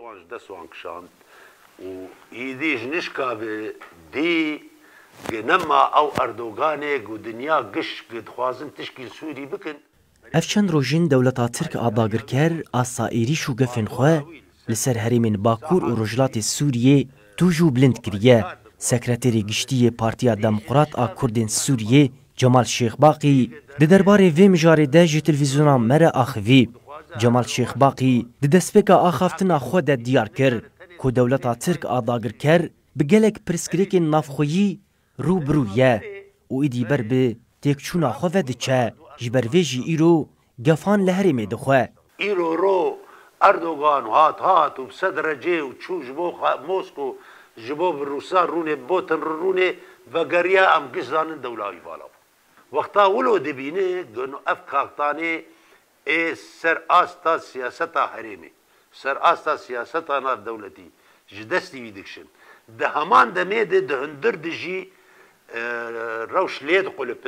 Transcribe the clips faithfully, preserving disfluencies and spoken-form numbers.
Wan ji dest wan kişand û êdî ji nişka bi dî gi nema ew Erdoganê ku dinya giş gi dixwazin tişkî Sûrî bikin. Ev çend rojên dewleta Tirk a dagirker asta êrîş û gefên xwe li ser herêmên Bakur û Rojhilatê Sûriyê tûj û bilind kiriye. Sekreterê Giştî yê Partiya Demokrat a Kurdên Sûriyê Cemal Şêxbaqî di derbarê vê mijarê de ji televîzyona me re axivî. Cemal Şêxbaqî di destpêka axaftina xwe de diyar kir ku dewleta Tirk a dagirker bi gelek pirsgirêkên navxweyî rû bi rû ye û êdî ber bi têkçûna xwe ve diçe. Ji ber vê jî îro gefan li herêmê dixwe. Îro ro Erdogan hat hat û bi sed recê û çû ji bo Mosko, ji bo bi Rûsan rûnê, bi bo tinrûnê vegeriya, em giş zanin dewla wî vala bû. Wexta wilo dibîne, gino ev kaktanê ê ser asta siyaseta herêmê, ser asta siyaseta navdewletî ji destî wî dikişin. Di heman demê de di hundir de jî, e, rewş lê diqulip,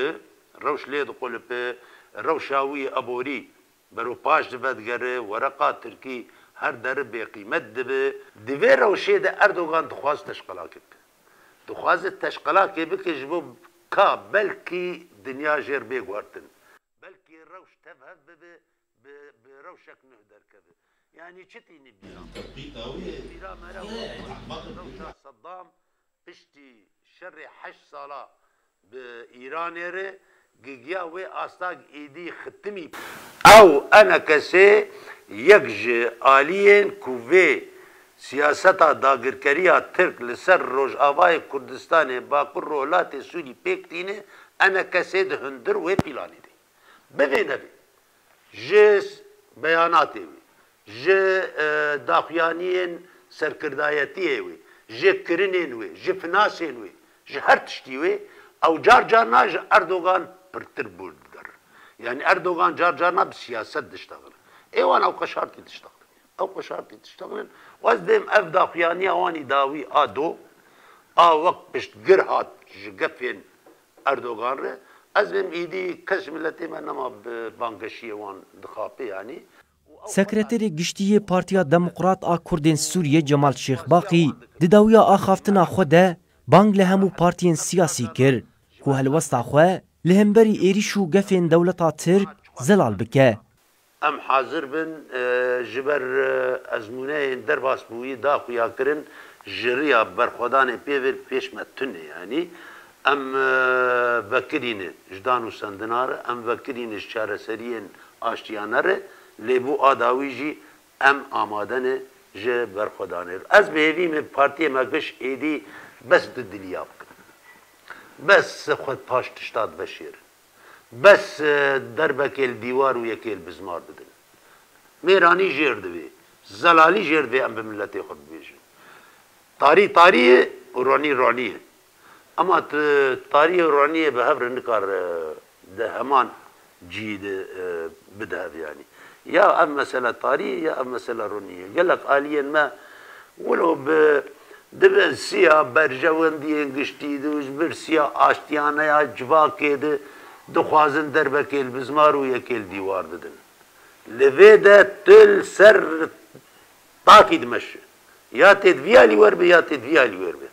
rewş lê diqulip, rewşa wî aborî bero paş divedigere, wereqa tirkî her deri bêqîmet dibe. Di vê rewşê de Erdogan dixwaz teşqelakê bike. Dixwaze teşqelakê bike ji bo ka belkî dinya jêr bê guhertin. Belkî rewş tev hev bibe, bi, bi rewşek nuh derkeve. Yanî çi tînî bîra? Bîra me re rewşa Seddam piştî şerê heşt sala bi Îranê re gigiya wê asta êdî xitimî. Ew enekesê yek ji aliyên ku vê siyaseta dagirkeriya Tirk li ser Rojavayê Kurdistanê, Bakur Rojhilatê Sûrî pêk tîne, enekesê di hundir wê pîlanê de. Bivê nevê. Ji beyanatê wê, ji, e, daxuyaniyên serkirdayetiyê wê, ji kirinên wê, ji finasên wê, ji her tiştî wê, ew car carna ji Erdogan pirtir bû digerin. Yanî Erdogan car carna bi siyaset diştexile. Ê wan ew qeşartî diştexile. Ew qeşartî diştexilin. Û ez dêm ev daxuyaniya wan î dawî a do, a wek piştgir hat ji gefên Erdogan re, ez bêm êdî kes ji miletê me nema bi bangeşiyê wan dixapê, yanî. Sekreterê Giştî yê Partiya Demokrat a Kurdên Sûriyê Cemal Şêxbaqî di dawiya axaftina xwe de bang li hemû partiyên siyasî kir ku helwesta xwe li hemberî êrîş û gefên dewleta Tirk zelal bike. Em hazir bin, e, ji ber, e, ezmûneyên derbasbûyî da xuyakirin ji riya berxwedanê pê ve pêş me tune, yanî em, e, vekirîne ji dan û sendina re, em vekirîne ji çareseriyên aştiyane re, lê bo a dawî jî em amade ne ji berxwedanê re. Ez bi hêvî me partiyê me giş êdî bes du diliya bikin. Bes xwe paş tişta diveşêrin. Bes, e, derbekê li dîwar û yekê li bizmar didin. Mêranî jêr divê, zelalî jêr divê em bi miletê xwe bibêjin. Tarî tarî ye û ronî ronî ye. Ema tu tarî û ronî ye bi hev re nikar, e, di heman cihî de, e, bide hev yanî. Ya ev mesele tarî ye, ya ev mesele ronî ye. Gelek aliyên me wilo bi, di bin siya berjewendiyên giştî de û ji ber siya aştiyaneya civakê de dixwazin derbekê li bizmar û yekê li dîwar didin. Li vê de tu li ser takî dimeşe. Ya tê di vî alî wer be, ya tê di vî alî wer be.